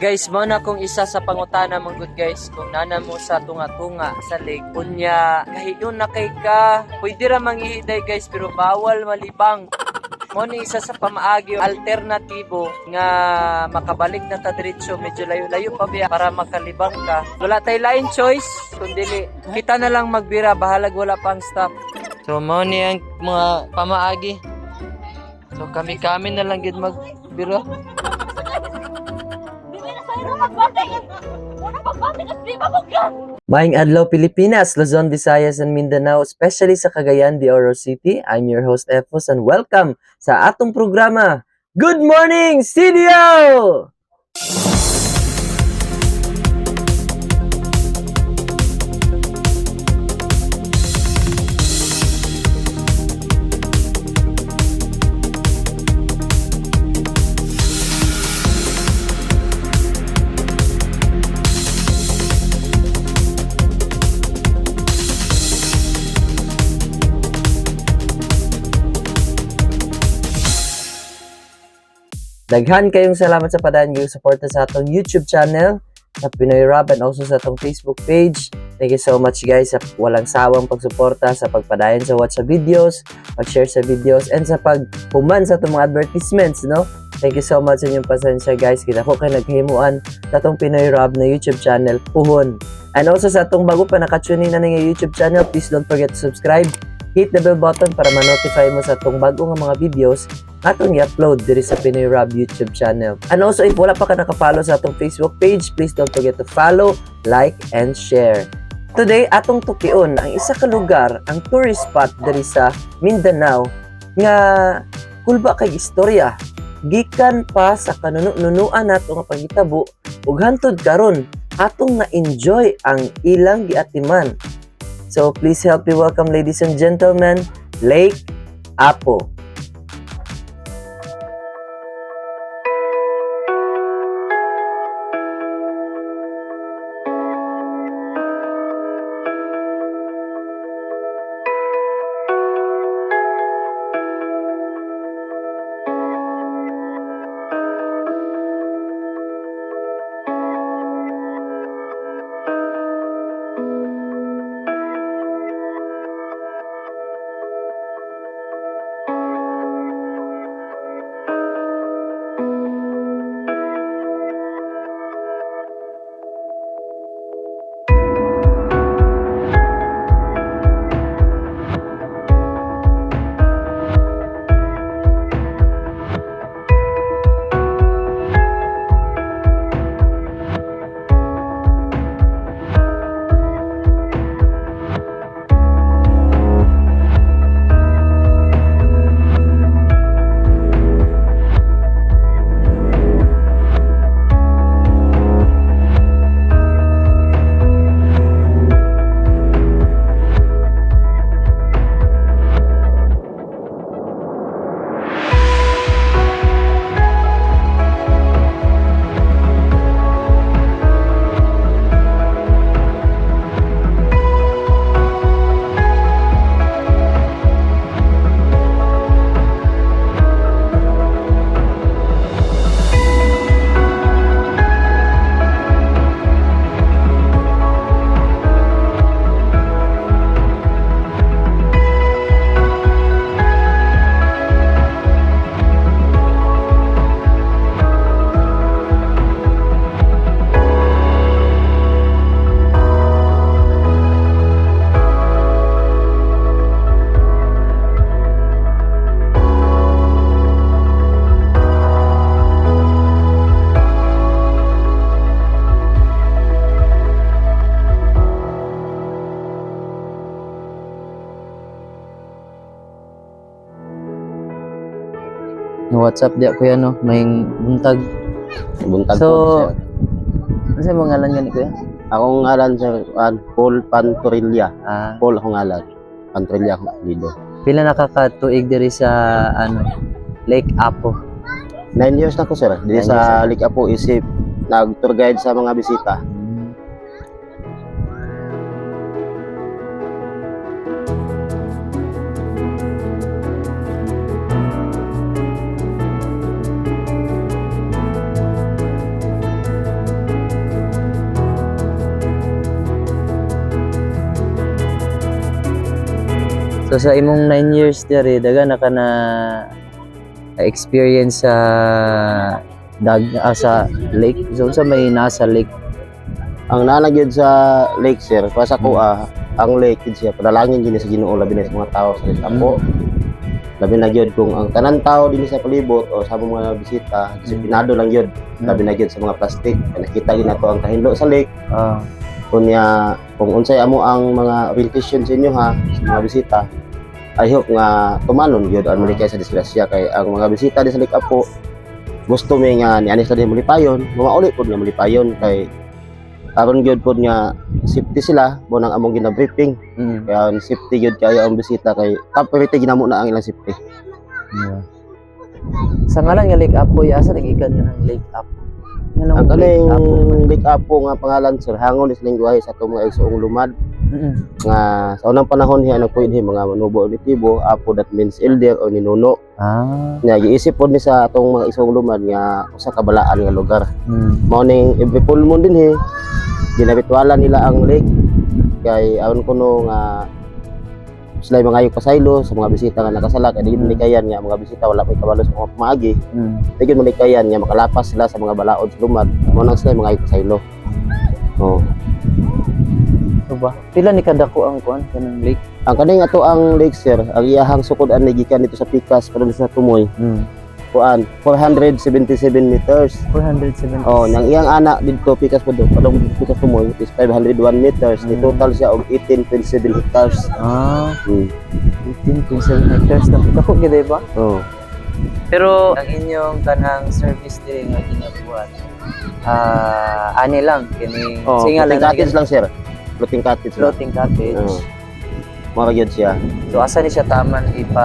Guys, mao na kung isa sa pangutana man gud, guys, kung nana mo sa tunga-tunga sa lake, unya kahiyon na kay ka, pwede ra manghihiday, guys, pero bawal malibang. Mo ni isa sa pamaagi, alternatibo nga makabalik na ta diretso, medyo layo-layo pa biya para makalibang ka. Wala tay lain choice kundi kita na lang magbira, bahalag wala pang staff. So mao ni ang mga pamaagi. So kami-kami na lang gid magbira. Maayong adlaw, Pilipinas, Luzon, Visayas, and Mindanao, especially sa Cagayan de Oro City. I'm your host Efos and welcome sa atong programa, Good Morning CDO! Daghan kayong salamat sa padayon yung suporta sa atong YouTube channel, sa Pinoy Rap, and also sa atong Facebook page. Thank you so much, guys, sa walang sawang pagsuporta, sa pagpadayon sa watch sa videos, pag-share sa videos, and sa paghuman sa atong mga advertisements, no? Thank you so much sa inyong pasensya, guys. Kita ko kay naghimuan sa atong Pinoy Rap na YouTube channel, puhon. And also sa atong bago pa nakatune in na nga YouTube channel, please don't forget to subscribe. Hit the bell button para ma-notify mo sa atong bago nga mga videos atong i-upload diri sa Pinoy Rap YouTube channel. And also, if wala pa ka nakapollow sa atong Facebook page, please don't forget to follow, like, and share. Today, atong tukion ang isa ka lugar, ang tourist spot diri sa Mindanao nga kulba kay istorya. Gikan pa sa kanuno-nunuan nato nga panghitabo ug hantod karon atong na-enjoy ang ilang giatiman. So please help me welcome, ladies and gentlemen, Lake Apo. What's up diya, kuya, no? May buntag. Buntag So, po, sir. Ano sa mga ngalan gani, kuya? Akong ngalan, sir, Paul Pantorilla. Ah, Paul akong ngalan. Pantorilla akong apelyido. Pila nakakatuig diri sa ano, Lake Apo? 9 years na ko, sir. Dili 9 sa Lake Apo isip nag-tour guide sa mga bisita. So sa imong 9 years diri, daghan na ka na experience sa sa lake. So unsa may nasa lake? Ang naa gyud sa lake, sir, para sa kuha, ang lake gyud siya padalangin gyud ni sa Ginoo, labi na sa mga tao sa Apo. Labi na gyud kung ang tanan tao dinhi sa palibot o sa mga bisita, disiplinado lang gyud. Labi na gyud sa mga plastic. Kay nakita gyud nato ang kahinlo sa lake. Kunya kung unsay amo ang mga orientation sa inyo ha, sa mga bisita, I hope nga tumanon gyud ang malikay sa disgrasya, kay ang mga bisita di sa Lake Apo gusto mi nga niani sila din malipayon, mauli pod nga malipayon, kay aron gyud pod nga safety sila mo nang among gina-briefing. Kaya ang safety gyud kayo ang bisita, kay top priority ginamo na ang ilang safety. Yeah. Sa ngalan nga Lake Apo, asa nagikan nga ng Lake Apo? Nganong Ang Lake kaning Apo? Lake Apo nga pangalan, sir, hangon is lingwahe sa atong mga igsuong lumad nga sa unang panahon hiya nagpuyod hi mga manubo ni Tibo. Apo, that means elder o ninuno. Nya giisip pod ni sa atong mga igsuong lumad nga usa ka balaan nga lugar. Mao ning every full moon dinhi ginaritualan nila ang lake, kay aron kuno nga sila mga pasaylo sa mga bisita nga nakasala, kay di malikayan nga mga bisita wala pay kabalo sa mga pamaagi. Di malikayan nga makalapas sila sa mga balaod sa lumad. Mao nang sila mga pasaylo. Oh. So ba? Pila ni kadako ang kuan kanang lake? Ang kaning ato ang lake, sir, ang iyahang sukod ani gikan dito sa pikas padung sa Tumoy, kuan, 477 meters. 470. Oh, nang iyang anak didto pikas padung padung pikas Tumoy is 501 meters. Ni total siya og 18.7 hectares. 18.7 hectares na. Dako gid ba? Oh. Pero ang inyong kanang service diri nga ginabuhat, ani lang kini Oh, singa floating lang cottage lang, sir. Floating cottage lang. Floating cottage. Oh. Mao gyud siya. So asa ni siya taman ipa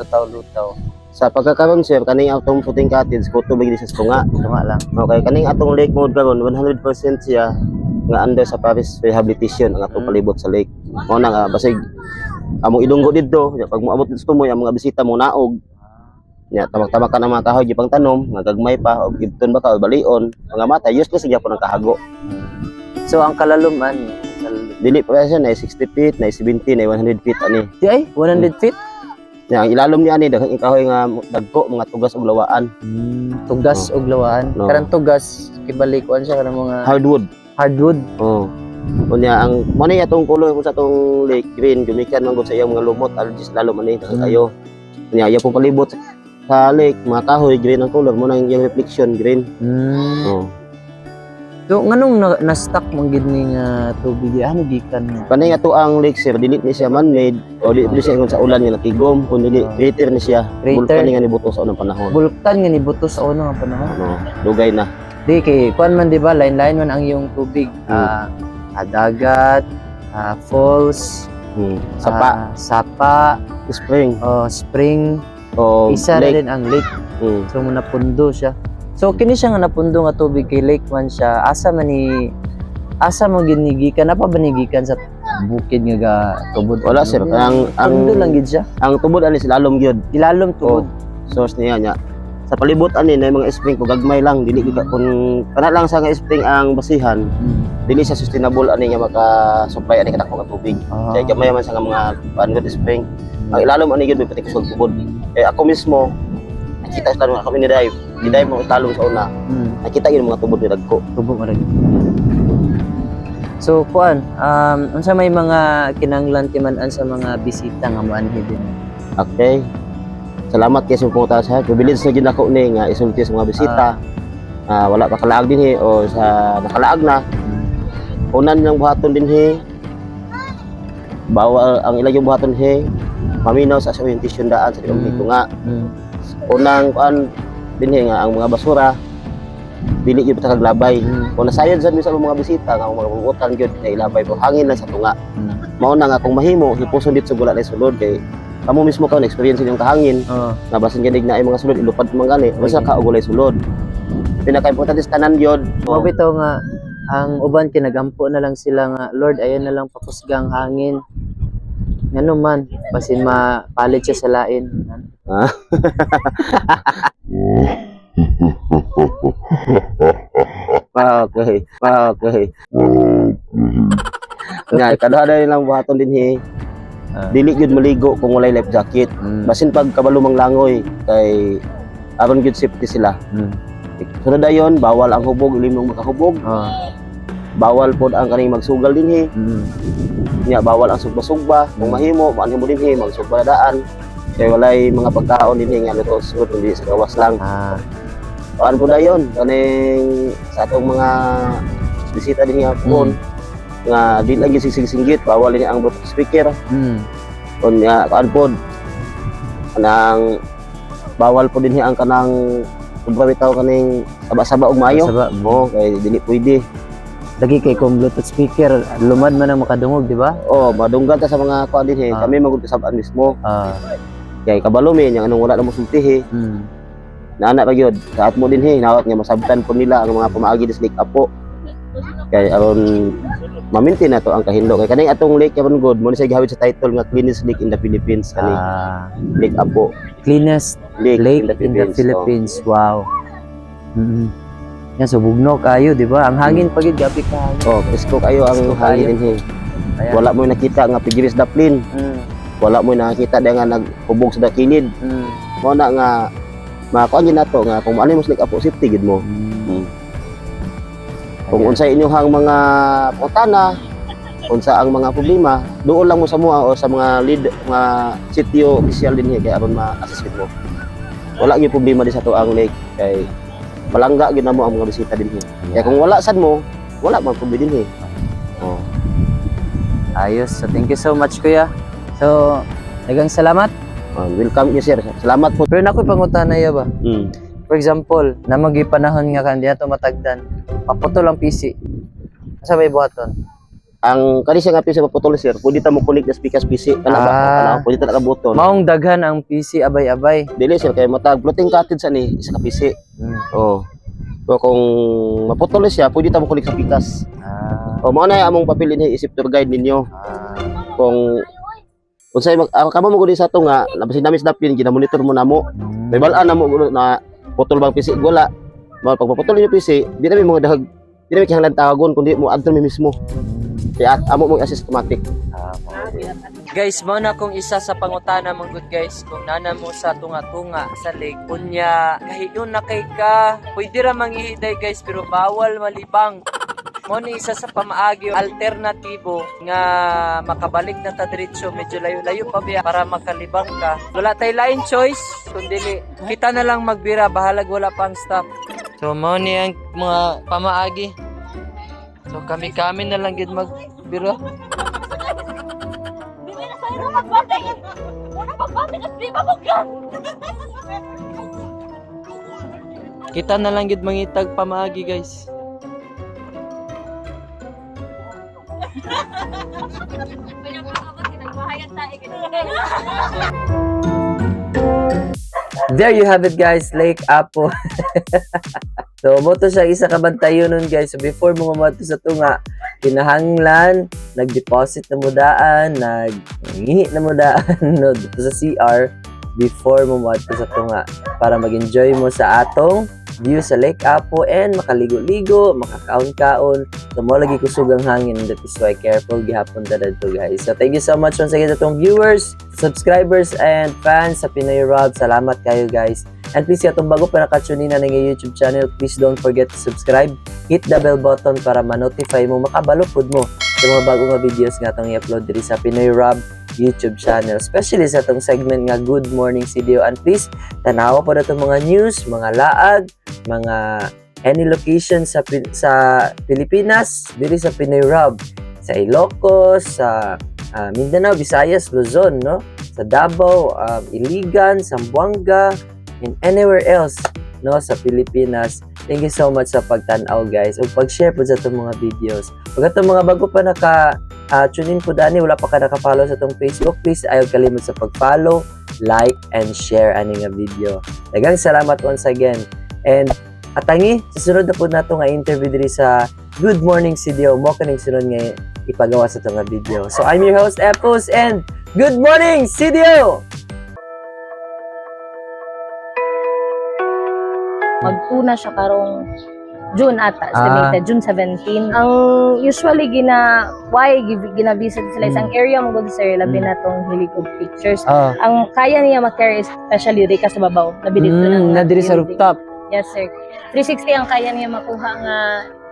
lutaw-lutaw? Sa pagkakaroon, sir, kaning atong floating cottage kutob lagi sa tunga. Ito nga lang. Okay, kaning atong lake mode karon 100% siya nga under sa forest rehabilitation ang atong palibot sa lake. Mao na nga basig among idunggo didto, nya pag moabot dito mo ang mga bisita mo naog. Nya tamak-tamak ka ng mga kahoy gipang tanom, nga gagmay pa og ibton ba ka o balion, mga mata useless gyapon ang kahago. So ang kalaluman, kalalum. Dili pa siya na 60 feet, na 70, na 100 feet ani. Di ay 100 feet. Nya ang ilalom niya ani daghang kahoy nga dagko, mga tugas ug lawaan. Tugas og lawaan. No. Karang tugas kibalikuan siya kanang mga Hardwood. Hardwood. Oh. Unya ang mo ni atong color kung sa atong lake green gumikan man gud sa iyang mga lumot, algae lalo man ni kayo. Unya iya pong palibot sa lake mga kahoy green ang color mo nang iyang reflection green. Oh. So nganong na-stuck man gid ni nga tubig, ano gikan mo? Kanay ato ang lake, sir, dili ni siya man-made o dili dili siya ingon sa ulan nga natigom kun dili crater ni siya. Crater. Bulkan ni nga nibuto sa unang panahon. Bulkan nga nibuto sa una nga panahon. Ano, dugay na. Di kay kuan man, di ba, line-line man ang iyong tubig. Dagat, falls, Sapa, sapa, spring, oh, spring, o isa na lake. din ang lake. So mo napundo siya. So kini siya nga napundo nga tubig kay lake man siya. Asa man ginigikan, napa ba nigikan sa bukid nga ga tubod? Wala, sir, ang Pundo lang gid siya. Ang tubod ani sa lalom gyud. Ilalom tubod. Source niya nya. Sa palibot ani na mga spring ko gagmay lang, dili gyud kung kana lang sa nga spring ang basihan, dili siya sustainable ani nga maka-supply ani kadako nga tubig. Kaya gamay man sa nga mga kuan spring. Ang ilalom ani gyud may pati kusog tubod. Eh ako mismo nakita sa ako ni dive. Di-dive mo italom sa una. Nakita gyud mga tubod ni dagko. Tubo man rin. So kuan, unsa may mga kinanglan timan-an sa mga bisita nga moanhi din? Okay. Salamat kay sa pumunta sa privilege na gyud ako ni nga isulti sa mga bisita. Ah, wala pa kalaag dinhi o sa nakalaag na. Unan niyang buhaton dinhi. Bawal ang ilang yung buhaton dinhi. Paminaw sa orientation daan sa mm. Nga. Unang kuan dinhi nga ang mga basura dili gyud ta kaglabay. Kung nasayod sa sa mga bisita nga ang mga bubutan gyud na ilabay po hangin lang sa tunga. Mao na nga kung mahimo hipuson dito sa gula na sulod, kay kamo mismo ka na experience inyong kahangin nga basin ganig na ay mga sulod ilupad man gani basta ka og walay sulod. Pinaka-importante sa tanan gyud. Mao bitaw nga ang uban kinagampo na lang sila nga, "Lord, ayan na lang pakusgang hangin." Ngano man basin mapalit siya sa lain. Ah, okay. Ah, okay. Nga, kaduha na lang buhaton dinhi. Dili gyud maligo kung walay life jacket. Basin pag kabalo manglangoy kay aron gyud safety sila. Sunod dayon, bawal ang hubog, ilimong makahubog. Bawal pod ang kaning magsugal dinhi. Nya bawal ang sugba-sugba. Kung mahimo, maanhin mo dinhi, magsugba na daan. Kay walay mga pagkaon dinhi nga luto sugod kundi sa gawas lang. Kuan po dayon kaning sa atong mga bisita dinhi nga puon nga di lang gyud sigsig-singgit, bawal dinhi ang Bluetooth speaker. Unya kuan pod kanang bawal po dinhi ang kanang kumbaga bitaw kaning saba-saba og maayo. Saba. Oo, kay dili pwede. Lagi kay kung Bluetooth speaker, lumad man ang makadungog, di ba? Oh, madunggan ta sa mga kuan dinhi. Kami magud kasabaan mismo. Kay kabalo mi nya anong wala na mo sultihi. Naana ra gyud sa atmo dinhi, nawat nga masabtan po nila ang mga pamaagi sa Lake Apo. Kay aron ma-maintain nato ang kahinlo kay kaning atong lake karon good mo ni siya gihawid sa title nga cleanest lake in the Philippines kani Lake Apo. Cleanest Lake, lake in the Philippines. Wow. Yan, so bugno kayo, di ba? Ang hangin pag yun, gabi ka hangin. Oh, presko kayo ang Presko kayo. hangin dinhi. Ayan. Wala mo nakita nga pigiris daplin, wala mo nakita da nga naghubog sa dakilid. Mo na nga makuan gyud nato nga kung ano mo sa Lake Apo, safety gid mo. Kung unsay inyong mga pangutana, unsa ang mga problema, doon lang mo sa mua o sa mga lead mga sitio official dinhi kay aron ma-assist gid mo. Wala gyud problema di sa ato ang lake kay palangga gyud namo ang mga bisita dinhi. Kaya kung wala sad mo, wala man problema dinhi. Oh. Ayos. So, thank you so much, Kuya. So, daghang salamat. Welcome you, sir. Salamat po. Pero nakoy pangutana ya ba? For example, na panahon nga kan di nato matagdan, maputol ang PC. Asa may buhaton? Ang kani siya nga PC maputol, sir, pwede ta mo connect na speakers PC kana ba? Kana pwede ta nakabuton. Maong daghan ang PC abay-abay. Dili, sir, kay matag floating cottage ani isa ka PC. Oh. So kung maputol siya, pwede ta mo connect sa pikas. O mao na among papel dinhi isip tour guide ninyo. Kung unsay mag kamo mo gud sa ato nga nabasin namin sa dapin gina-monitor mo namo. May balaan na mo gud na putol bang PC wala. Mao pag maputol inyo PC, di na mi mga dahag di na mi kinahanglan tawagon kundi mo adto mi mismo. Kaya at amo mong assist automatic. Guys, mao na kung isa sa pangutana mong good guys, kung nana mo sa tunga-tunga sa lake, unya kahiyon na kay ka, pwede ra manghihiday guys, pero bawal malibang. Mo ni isa sa pamaagi alternatibo nga makabalik na ta diretso, medyo layo-layo pa biya para makalibang ka. Wala tay lain choice kundi kita na lang magbira, bahalag wala pang stop. So mao ni ang mga pamaagi. So kami-kami na lang gid magbira. Kita na lang gid mangitag pamaagi, guys. There you have it, guys, Lake Apo. So mo to siya isa ka bantayo nun, guys. So before mo mamadto sa tunga, kinahanglan nag-deposit na mo daan, nag-ngihi na mo daan no, dito sa CR before mo maadto sa tunga para mag-enjoy mo sa atong view sa Lake Apo and makaligo-ligo, makakaon-kaon. So mo lagi kusog ang hangin, that is why careful gihapon ta dadto, guys. So thank you so much once again sa atong viewers, subscribers and fans sa Pinoy Rob. Salamat kayo, guys. And please, atong bago pa naka-tune in na ng YouTube channel, please don't forget to subscribe, hit the bell button para ma-notify mo, makabalo pud mo sa mga bago nga videos nga atong i-upload diri sa Pinoy Rob YouTube channel, especially sa atong segment nga Good Morning CDO. And please, tanawa po na itong mga news, mga laag, mga any location sa Pilipinas, diri sa Pinoy Rob, sa Ilocos, sa Mindanao, Visayas, Luzon, no? Sa Davao, Iligan, Zamboanga, and anywhere else, no, sa Pilipinas. Thank you so much sa pagtan-aw, guys, ug pag-share po sa itong mga videos. Ug atong mga bago pa naka tune in po dani, wala pa ka naka-follow sa atong Facebook, please ayaw kalimot sa pag-follow, like, and share ani nga video. Daghang salamat once again. And atangi, sa sunod na po nato nga interview diri sa Good Morning CDO, mo kaning sunod nga ipagawa sa itong nga video. So I'm your host, Epos, and Good Morning CDO! Magtuna siya karong June ata, estimated June 17. Ang usually gina why gina-visit sila is ang area mo gud, sir, labi na tong hilig og pictures. Ang kaya niya ma-carry, especially diri ka sa babaw, labi dito ng Na diri sa building. rooftop. Yes, sir. 360 ang kaya niya makuha nga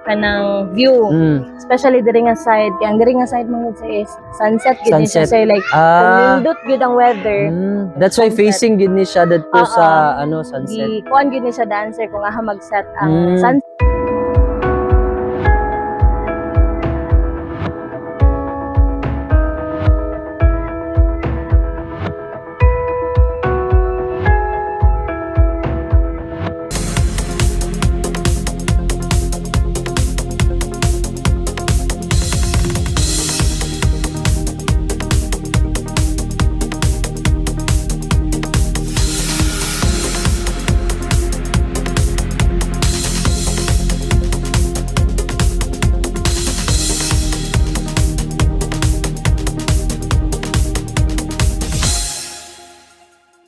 kanang view. Especially diri nga side. Kaya ang diri nga side mo gud, sir, is sunset gid ni siya, Sunset. sir, like kung nindot gyud ang weather. That's why Sunset. Facing gid ni siya dadto sa ano, sunset. Gi kuan gyud ni siya daan, sir, kung aha mag-set ang sunset.